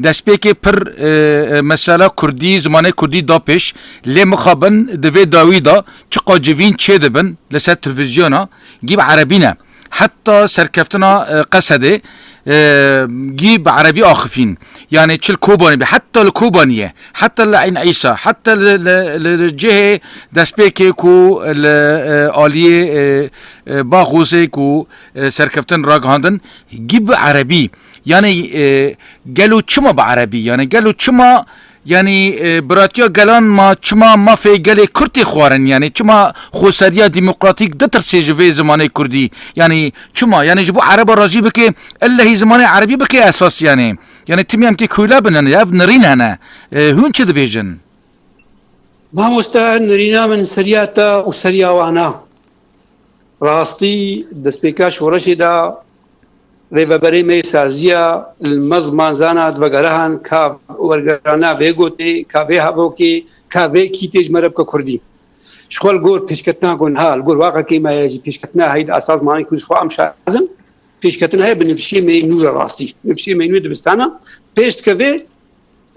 destpêkê pir, e, e, mesela kurdî, zimanê kurdî da pêş, lê mixabin di vê dawî de çiqa civîn çêdibin li ser televîzyona, gî bi erebî ne. Heta serkeftina, e, Qesedê, e, gî bi erebî axifîn. Yani çi li Kobanî be, heta li Kobaniyê, heta li Eyn Îsa, heta li, li, li, li cihê destpêkê ku li, e, aliyê, e, e, Baxozê ku, e, serkeftin ragihandin, gî bi erebî. Yani, e, gelo çima bi erebî? Yani gelo çima, yani, e, biratiya gelan ma çima mafê gelê Kurd tê xwarin? Yani çima xweseriya demokratîk ditirsê ji vê zimanê Kurdî? Yani çima? Yani ji bo Ereba razî bike, illehî zimanê Erebî bike esas yani. Yani tim em tê kûle bin, yani ev nirîn hene. E, hûn çi dibêjin? Mamoste, nirîna min seriya te û seriya wana. Rastî, destpêka şoreşê de rêveberê me yê saziya li me zimanzana di vegere han ka wergerana vê gotê, ka vê hevokê, ka vê kîtê ji me re bike kurdî. Ji xwe li gor pêşketina ku niha, li gor waqekê me ye jî pêşketina heyî di asta zimanê kurdî ji xwe em şazin. Pêşketina heye bi nivşê me yê nû re rastî. Nivşê me yê nû dibistana pêş dikeve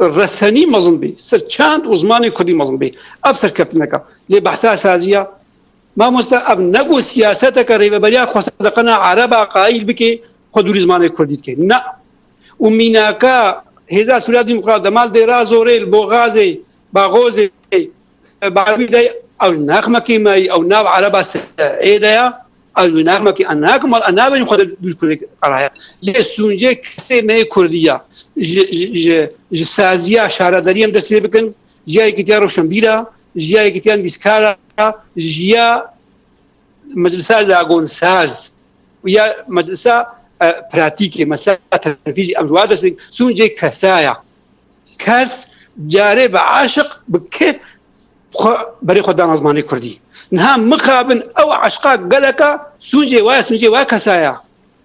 resenî mezin bê, ser çand û zimanê kurdî mezin bê. Ev serkeftineke. Lê behsa saziya, mamoste, ev ne ku siyaseteke rêveberiya xwe sedeqena ereba qayîl bike, xwe dûrî zimanê kurdî dike. Na. Û mînaka hêza Sûriya Demokrat dema li Dêra Zorê, li Boxazê, Baxozê, bi erebî de, ew naxmekî me, ew nav ereba se ê de ya, ew naxmekî enakim, mal enabin xwe de dûr kurdê qeraya. Lê sûncê kesê me yê kurdî ya. Ji, ji, ji, ji saziya şaredariyê em dest pê bikin, ji ya yekîtiya roşenbîra, ji ya yekîtiya nivîskara, ji ya meclisa zagonsaz û ya meclisa, e, pratîkê, mesela tenfîzî, em ji wa dest pê bikin. Sûncê kesa ya. Kes carê bi aşiq, bi kêf xwe, berê xwe dana zimanê kurdî. Niha mixabin ew eşqa geleka sûncê wa, sûncê wa kesa ya.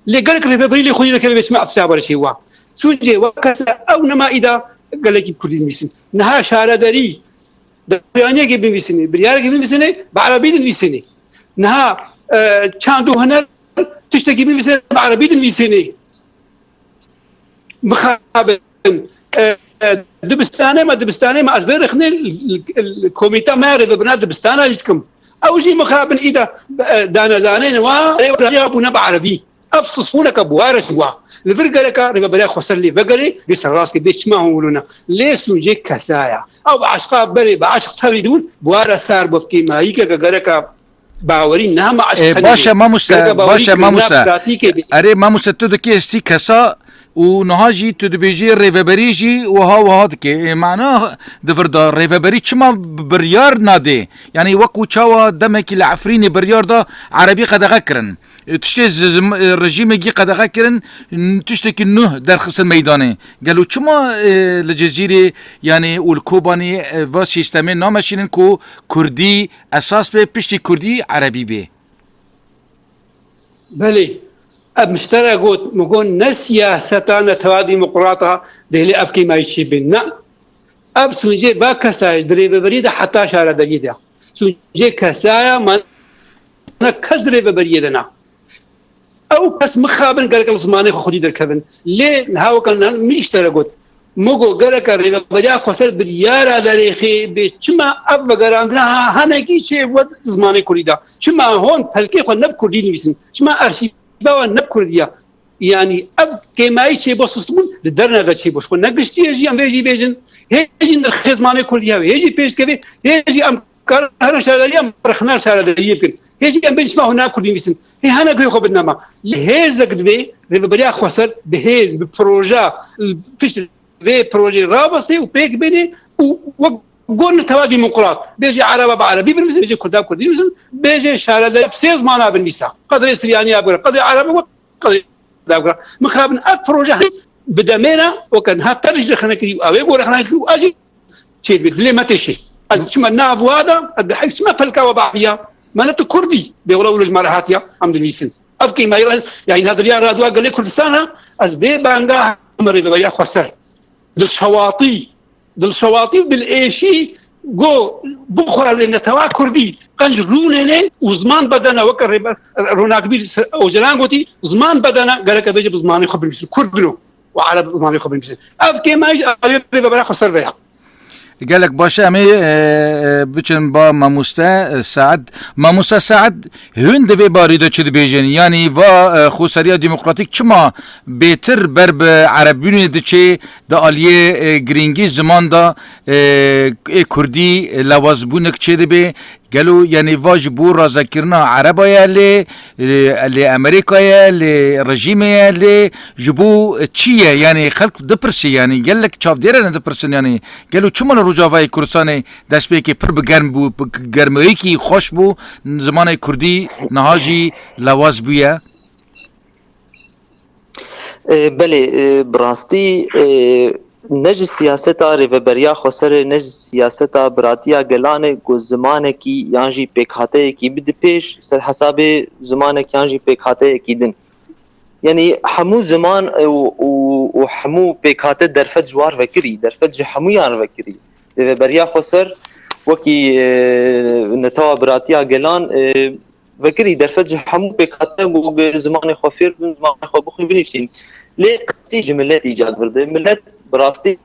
Lê gelek rêveberî lê xwedî dikeve bê çima efsa berê çê wa. Sûncê wa kesa ew nema îda gelekî bi kurdî nivîsin. Niha şaredarî, daxuyaniyekê binivîsinê, biryarek binivîsinê, bi erebî dinivîsinê. Niha, e, çand û huner tiştekî binivîsinê, bi erebî dinivîsinê. Mixabin, e, e, dibistanê me, dibistanê me, ez bê rexnê l-, l-, l-, komîta me ya rêvebirina dibistana jî dikim. Ew jî mixabin îda, e, danezanên wa, rêvebiriya bûne bi erebî. Ev sisûneke bi wa re jî wa. Li vir gereka rêveberiya xweser lê vegerê, lê serrast ke bê çima hûn wilûne. Lê sûncê kesa ya. Ew bi eşqa berê, bi eşq tevî dûn, bi wa re sar bifkê mayîkeke gereka bawerî, ne hema eşq E, tenê. Baş e, mamoste, Gereka bawerî baş e, kirina mamoste. Pratîkê bê. Erê, mamoste, tu dikê hestî kesa û niha jî tu dibêjî rêveberî jî wiha wiha dike. E, mana di vir de rêveberî çima b-, biryar nadê? Yani wekû çawa demekî li Efrînê biryar da erebî qedexe kirin. Tiştê zi-, zim-, e, rejîmekî qedexe kirin, n-, tiştekî nuh derxistin meydanê. Gelo çima, e, li Cizîrê, yanî û li Kobanê, e, va sîstemê nameşînin ku kurdî esas be, piştî kurdî erebî bê? Belê. Ev min ji te re got, min got ne siyaseta netewa demokrata dê lê ev kêmayî çêbin. Ne. Ev sûncê va kesayê ji di rêveberiyê de heta şaredariyê de. Sûncê kesaya, ma ne kes di rêveberiyê de ne. Ew kes mixabin gerek li zimanê xwe xwedî derkevin. Lê niha weke nan min ji te re got. Min got gereke rêveberiya xweser biryara derêxê bê. Çima ev vegerandina ha-, hanekî çê wet zimanê kurdî de? Çima hon pelkê xwe ne bi kurdî nivîsin? Çima arşîva wan ne bi kurdî ya? Yanî ev kêmayî çêbû, sistemûn li derine de çêbû. Ji xwe ne giştî ye jî em vê jî bêjin. Hê jî nirxê zimanê kurdî hebe, hê jî pêşkevê, hê jî em karin herin şaredariyê, em rexna şaredariyê bikin. Hê jî em bên çima hûn nakurdî nivîsin. Hê hene guhê xwe bidin me. Lê hêzek divê rêveberiya xweser bi hêz, bi proje, pişt vê projeyê rawestê û pêk bênê û wek got netewa demokrat. Bêjê ereba bi erebî binivîsin, bêjê kurda bi kurdî binivîsin, bêjê şaredarî bi sê zimana binivîsa. Qedrê siryaniya bigire, qedrê ereba, qedrê kurda bigire. Mixabin ev proje bi demê re weke niha te jî rexne kirî û ew ê got rexne kirî û ez jî çê dibê. Dilê me têşê. Ez çima nav wa da, ez bi heyf çima pelka we bahiya? Me ne tu kurdî. Bê wela wilo ji me re hatiya, em dinivîsin. Ev kêmayî re, yanî nadiriya radwa gelê Kurdistan re, ez bê banga me rêveberiya xweser. Dilşewatî, dilşewatî û dilêşî go, bixwe lê netewa kurdî qenc rûnêne û ziman bedene, weke rêber, ronakbîr Ocalan gotî, ziman bedene, gereke bêje bi zimanê xwe binivîsin. Kurd bino û ereb bi zimanê xwe binivîsin. Ev kêmayî ji aliyê rêveberiya xweser ve ya. Gelek baş e, em ê, e, e, biçin ba mamoste, e, Saed. Mamoste Saed, hûn di vê barî de çi dibêjin? Yanî va, e, xweseriya demokratîk çima bêtir ber bi erebbûnê diçe, di aliyê, e, girîngî ziman de, e, ê kurdî, e, lewazbûnek çêdibe? Gelo, yanî va ji bo razekirina ereba ye lê, lê, lê Amerîka ye, lê rejîmê ye, lê ji bo çi ye? Yanî xelk dipirsî, yanî gelek çavdêrene dipirsin, yanî gelo çima li Rojavayê Kurdistanê destpêkê pir bi germ bû, bi germeyekî xweş bû, zimanê kurdî niha jî lewaz bûye? E, belê, e, bi rastî, e, ne ji siyaseta Rêveberiya Xweserê, ne ji siyaseta Biratiya Gelanê ku zimanekî yan jî pêkhateyekî bide pêş ser hesabê zimanek yan jî pêkhateyekî din. Yanî hemû ziman, e, û, û, û hemû pêkhate derfet ji wan vekirî, derfet ji hemûyan vekirî. Rêveberiya Xweser wekî, e, netewa Biratiya Gelan, e, vekirî derfet ji hemû pêkhate bû, bi zimanê xwe fêr bin, zimanê xwe bixwîn, binivîsîn. Lê qestî ji milet îcad birde. Milet bi rastî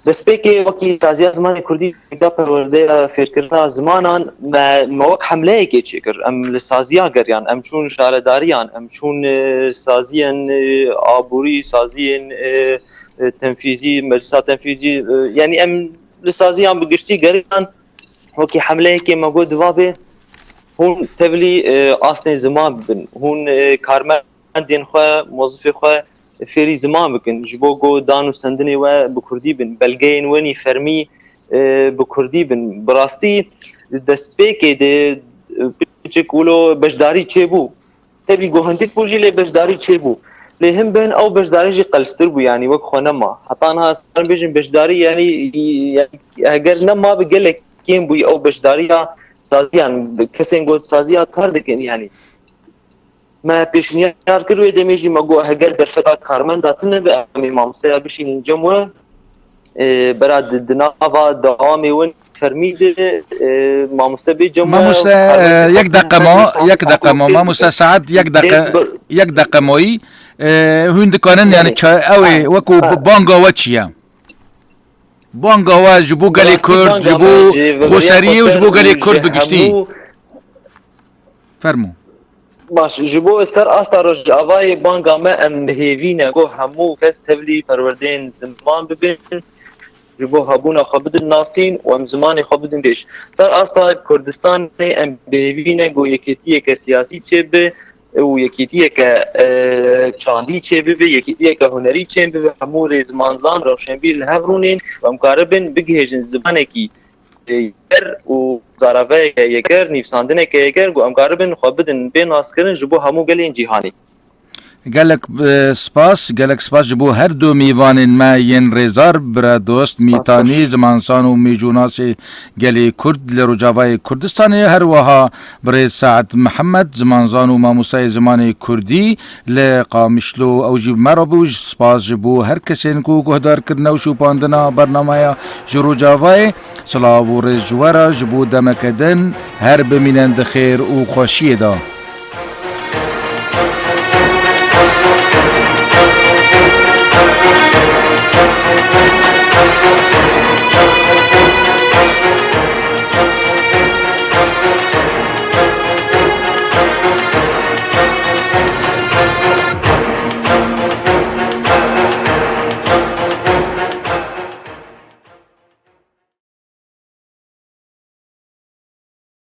destpêkê wekî saziya zimanê kurdî da perwerdeya fêrkirina zimanan me, me wek hemleyekê çêkir. Em li saziya geriyan, em çûn şaredariyan, em çûn, e, saziyên, e, aborî, saziyên, e, e, tenfîzî, meclisa tenfîzî, e, yanî em li saziyan bi giştî geriyan. Wekî hemleyekê me got, diva bê hûn tevlî, e, astên ziman bibin. Hûn, e, karmendên xwe, mozifê xwe fêrî ziman bikin. Ji bo ku dan û sendinê we bi kurdî bin, belgeyên we nî fermî, e, bi kurdî bin. Bi rastî destpêkê de, e, piçik wilo beşdarî çêbû. Tevî guhindî bû jî lê beşdarî çêbû. Lê hin bin ew beşdarî jî qelstir bû, yanî wek xwe nema. Heta niha ez karim bêjim beşdarî, yanî, yanî heger nema bi gelek kêm bûyî ew beşdariya saziyan, kesên ku saziya kar dikin, yanî. Me pêşniyar kir wê demê jî me got heger derfeta karmenda tune be, em ê mamosteya bişînin cem we. E, bera di, di nava dewamê win fermî de, e, mamoste bê cem we. Mamoste, e, yek deqe ma, yek deqe ma, mamoste Saad, yek deqe, yek deqe mayî. E, hûn dikanin, yani, ça-, ew ê wekû b-, banga we çi ye? Banga we ji bo gelê Kurd, ji bo xweseriyê û ji bo gelê Kurd bi giştî. Fermo. Baş, ji bo ser asta Rojavayê banga me em bi hêvî ne ku hemû kes tevlî perwerdeyên ziman bibin, ji bo hebûna xwe bidin nasîn û em zimanê xwe bidin pêş. Ser asta Kurdistanê em bi hêvî ne ku yekêtiyeke siyasî çêbibe û yekêtiyeke, e, çandî çêbibe, yekêtiyeke hunerî çêbibe, hemû rêzmanzan, rewşenbîr li hev rûnên û em karibin bigihêjin zimanekî Yeker û zaraveyeke Yeker, nivîsandineke Yeker ku em karibin xwe bidin bê naskirin ji bo hemû gelên cîhanî. Gelek, e, spas, gelek spas ji bo her du mîvanên me yên rêzdar, bira dost, Mîtanî, zimanzan û mêjûnasê gelê Kurd li Rojavayê Kurdistanê, her wiha birêz Saet Mihemed, zimanzan û mamostayê zimanê Kurdî li Qamişlo, ew jî bi me re bû. Ji spas ji bo her kesên ku guhdar kirine û şopandina bernameya ji Rojavayê. Silav û rêz ji we re, ji bo demeke din, her bimînin di xêr û xweşiyê de.